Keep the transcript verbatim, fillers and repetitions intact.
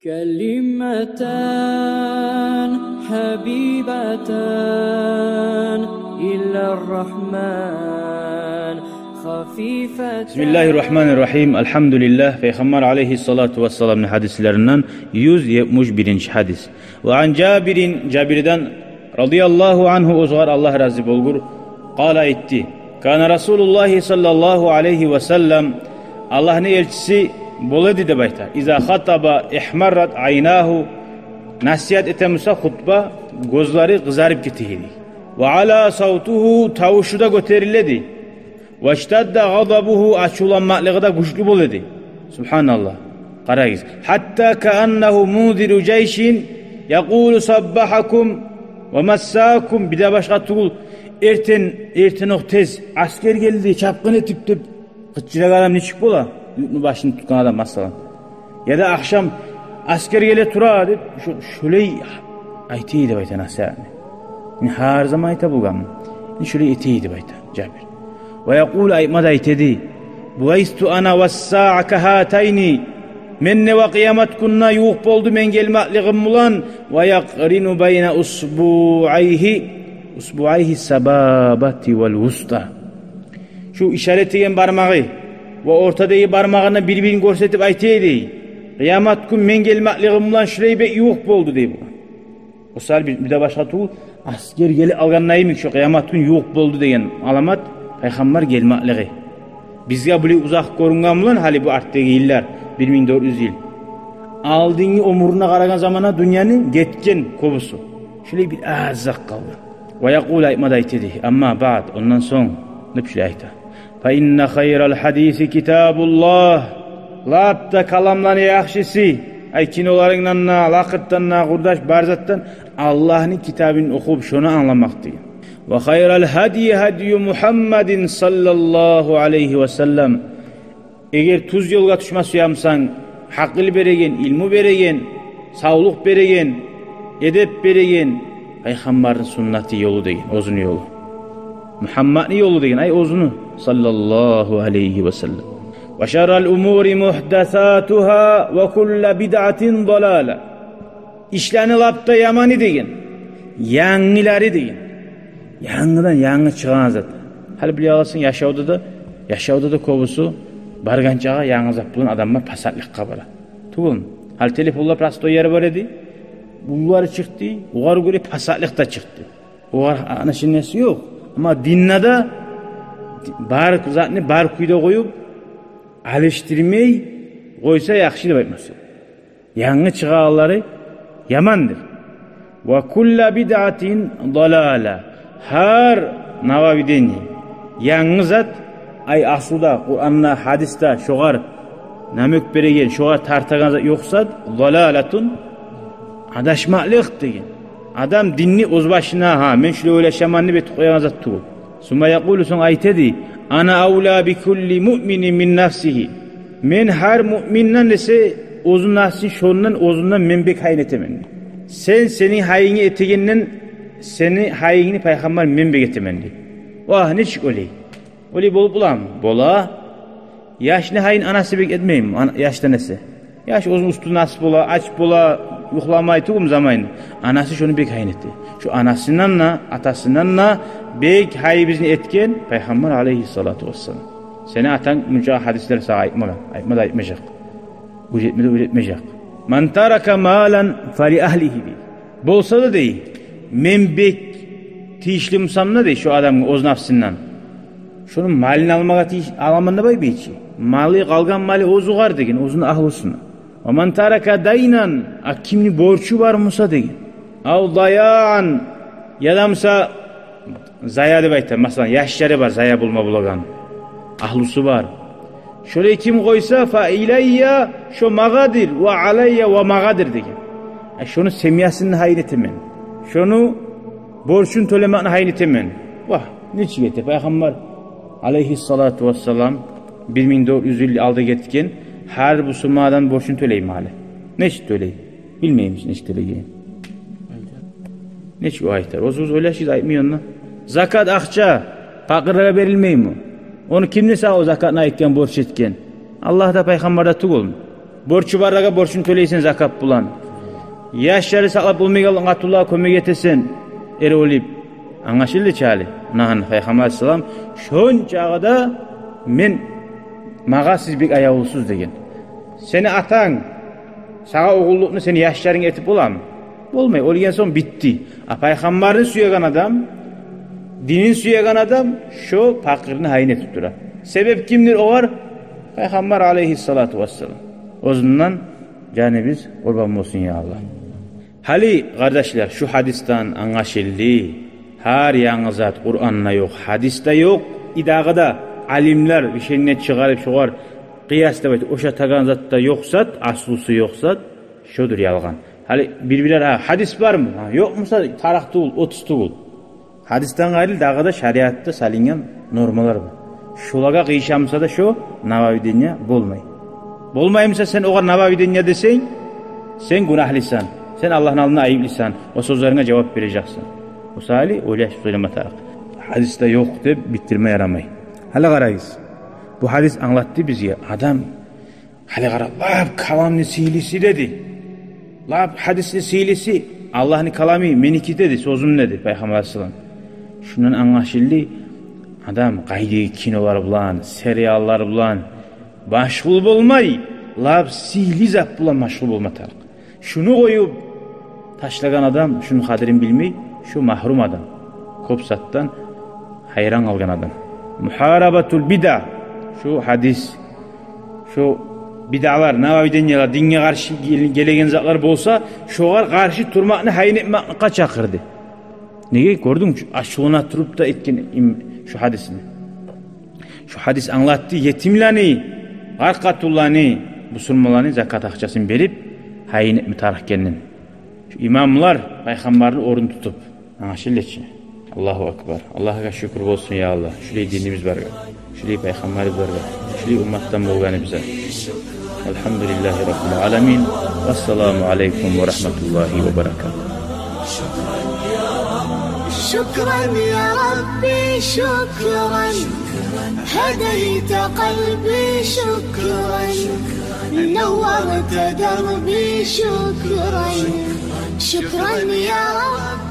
كلمتان حبيبتان إلى الرحمن خفيفتان. بسم الله الرحمن الرحيم. الحمد لله. Пайхаммар алейгьиссалату вассаламны гьадислеринден юз етмиш биринчи гьадис. وعن جابر, Жабирден радияллагьу ангьу, оьзюгер Аллагь рази болгъур, къала, айтды: كان رسول الله صلى الله عليه وسلم, Аллагьны элчиси бола эди деп айта, إذا خطب احمرت عيناه, насигьат эте буса хутба, гёзлери къызарып гете эди. وعلى صوته, тавушу да гётериле эди. واشتد غضبه, ачувланмакълыгъы да гючлю бола эди. Субгьаналлагь. Къарагъыз. حتى كأنه منذر جيش يقول صبحكم ومساكم. Бир де башгъа тюгюл, эртен, эртен окъ тез асгер гелди, чапгъын этип деп къычырагъан адам нечик бола? Юртну башын тутгъан адам, масала. Яда ахшам асгер геле тура деп, шо-, шолай айта эди деп айта насигьатны. Мен гьар заман айта болгъанман. Мен шолай эте эди деп айта Жабир. ويقول, айтма да айта эди: بعثت أنا والساعة كهاتين. Мен де ва къыямат гюн де ювукъ болду мен гелмеклигим булан. ويقرن بين أصبعيه, أصبعيه السبابة والوسطى. Шу ишара этеген бармагъы ва ортадагъы бармагъын бир-бирин гёрсетип айта эди: къыямат гюн мен гелмеклигим булан шулай бек ювукъ болду, дей бу. О саялы бир, бир де башгъа тюгюл, асгер геле алгъанда йимик, шо къыямат гюн ювукъ болду деген аламат пайхаммар гелмеклиги. Бизге булай узакъ гёрюнген булан гьали бу артдагъы йыллар, бир минг дёрт юз йыл. Алдынгъы оьмюрюне къарагъан заманда дюньяны гетген кёбюсю. Шулай бир аз узакъ къалгъан. ويقول, айтма да айта эди: أما بعد, ондан сонг, деп шулай айта. فإن خير الحديث كتاب الله. Лап да каламланы яхшысы, ай, киноларынгдан да, лакъырдан да, къурдаш, бар затдан Аллагьны китабын охуп, шону англамакъ деген. وخير الهدي هدي محمد صلى الله عليه وسلم. Эгер тюз ёлгъа тюшме сюе бусанг, гьакъыл береген, илму береген, савлукъ береген, эдеп береген пайхаммарны суннаты, ёлу деген, оьзюню ёлу. Мугьаммадны ёлу деген, ай, оьзюню, صلى الله عليه وسلم. وشر الأمور محدثاتها وكل بدعة ضلالة. Ишлени лап да яманы деген, янгылары деген. Янгыдан янгы чыгъагъан зат. Гьали биле аласан, яшавда да, яшавда да кёбюсю баргъанчагъа янгы зат булан адамлар пасатлыкъгъа бара. Тюгюлмю? Гьали телефонлар простой ери бар эди. Уллулары чыкъды, огъар гёре пасатлыкъ да чыкъды. Огъар отношениясы ёкъ. Амма динде де бар затны бар кюйде къоюп, алышдырмай къойса яхшы деп айтмасы. Янгы чыгъагъанлары ямандыр. وكل بدعة ضلالة. Гьар нововведение, янгы зат, ай, аслуда, Къуранда, гьадисде шогъар намёк береген, шогъар тартагъан зат ёкъ зат, ضلالة, адашмакълыкъ деген. Адам динни оьз башына, гьа, мен шулай ойлашаман деп этип къоягъан зат тюгюл. ثم يقول, сонг айта эди: أنا أولى بكل مؤمن من نفسه. Мен гьар муъминден эсе оьзюню нафсын шондан, оьзюнден мен бек гьайын этемен. Сен сени гьайынгны этегенден, сени гьайынгны, пайхаммар, мен бек этемен, дей. Вагь, нечик олай? Олай болуп боламы? Бола. Яшны гьайын анасы бек этмейми, ан-, яшдан эсе? Яш оьзюню уьстюн нас бола, ач бола, юхламай, тюгюлмю, заманын. Анасы шону бек гьайын эте. Шо анасындан да, атасындан да бек гьайыбызны этген пайхаммар алейгьиссалату вассалам. Сени атанг мунча гьадислер сагъа айтмагъан, айтма да айтмажакъ. Уьйретме де уьйретмежек. من ترك مالا فلأهله, дей. Болса да, дей, мен бек тийишли бусам да, дей, шо адамгъа оьз нафсындан, шону малын алмагъа тийиш, аламан деп айтмай чы. Малы, къалгъан малы оьзюгер деген, оьзюню агьлюсюне. ومن ترك دينا, а кимни борчу бар буса деген. أو ضياعا, яда буса зая деп айта. Масала, яшлары бар, зая болма болагъан. Агьлюсю бар. Шолай ким къойса, فإلي, шо магъадыр, وعلي, ва магъадыр деген. Э, шону семьясын гьайын этемен. Шону борчун тёлемекни гьайын этемен. Вагь, нечик эте? Пайхаммар алейгьиссалату вассалам бир минг дёрт юз йыл алда гетген, гьар бусурман адам борчун тёлейми гьали? Нечик тёлей? Билмеймиз нечик тёлейгенин. Нечик о айтар? Оьзюгюз ойлашыгъыз, айтмай онда. Закат акъча пакъырлагъа берилмейми? Ону кимди сагъа о закатны айтгъан, борч этген? Аллагь да, пайхаммар да тюгюлмю? Борчу барлагъа борчун тёлейсен закат булан. Яшланы сакълап болмайгъан къатынлагъа кёмек этесен, эр оьлюп. Англашылды чы гьали? Муна гьана Пайхаммар алайгьиссалам шончакъы да мен, магъа сиз бек аявлусуз деген. Сени атанг сагъа огъуллукъну сени яшларынг этип боламы? Болмай, оьлген сонг битди. А Пайхаммарны сюеген адам, динин сюеген адам шо пакъырны гьайын этип тура. Себеп кимдир огъар? Пайхаммар алайгьиссалату вассалам. Оьзюнден жаныбыз къурбан болсун, я Аллагь. Гьали, къардашлар, шу гьадисден англашылды, гьар янгы зат Къуранда ёкъ, гьадисде ёкъ. И дагъы да алимлер бир шейни чыгъарып, шогъар къыяс деп айтып, ошатагъан зат да ёкъ зат, аслусу ёкъ зат, шодур ялгъан. Гьали бир-бирлер: «Гьа, гьадис бармы?» Гьа, ёкъ буса, тарыкъ тюгюл, отуз тюгюл. Гьадисден къайры дагъы да шариатда салынгъан нормалар бар. Шолагъа къыйышамыса да, шо Нававиден я болмай. Болмаймыса сен огъар Нававиден я десенг, сен гюнагьлысан, сен Аллагьны алдында айыплысан, о сёзлеринге жавап бережексен. О саялы ойлашып сёйлеме тарыкъ. Гьадисде ёкъ деп битдирме ярамай. Гьали къарагъыз, бу гьадис англатды бизге: адам, гьали къара, лап каламны сыйлысы деди, лап гьадисни сыйлысы Аллагьны каламы, меники деди, сёзюм деди Пайхаммар алайгьиссалам. Шундан англашылды, адам къайдагъы кинолар булан, сериаллар булан машгъул болмай, лап сыйлы зат булан машгъул болма тарыкъ. Шуну къоюп ташлагъан адам шуну къадирин билмей, шу магьрум адам. Кёп затдан гьайран къалгъан адам. Мухарабатул бида. Шу гьадис, шу бидалар, Нававиден ялар, динге къаршы гел-, гелеген затлар болса, шогъар къаршы турмакъны, гьайын этмекни чакъырды. Неге, гёрдюнг, ачувлана туруп да этген им-, шу гьадисни. Шу гьадис англатды етимлени, къарт къатынланы, бусурманланы закат акъчасын берип, гьайын этме тарыкъ экенин. Шу имамлар Пайхаммарны орнун тутуп, англашылды чы. Аллагьу акбар. Аллагьгъа шюкюр болсун, я Аллагь, шулай динибиз баргъа, шулай Пайхаммарыбыз баргъа, шулай умматдан болгъаныбызгъа. Альгьамдулиллагьи раббиль аламин. Вассаламу алайкум ва рагьматуллагьи ва баракатугь. شكرا يا ربي، شكرا. هديت قلبي، شكرا. نورت دربي، شكرا. شكرا يا رب.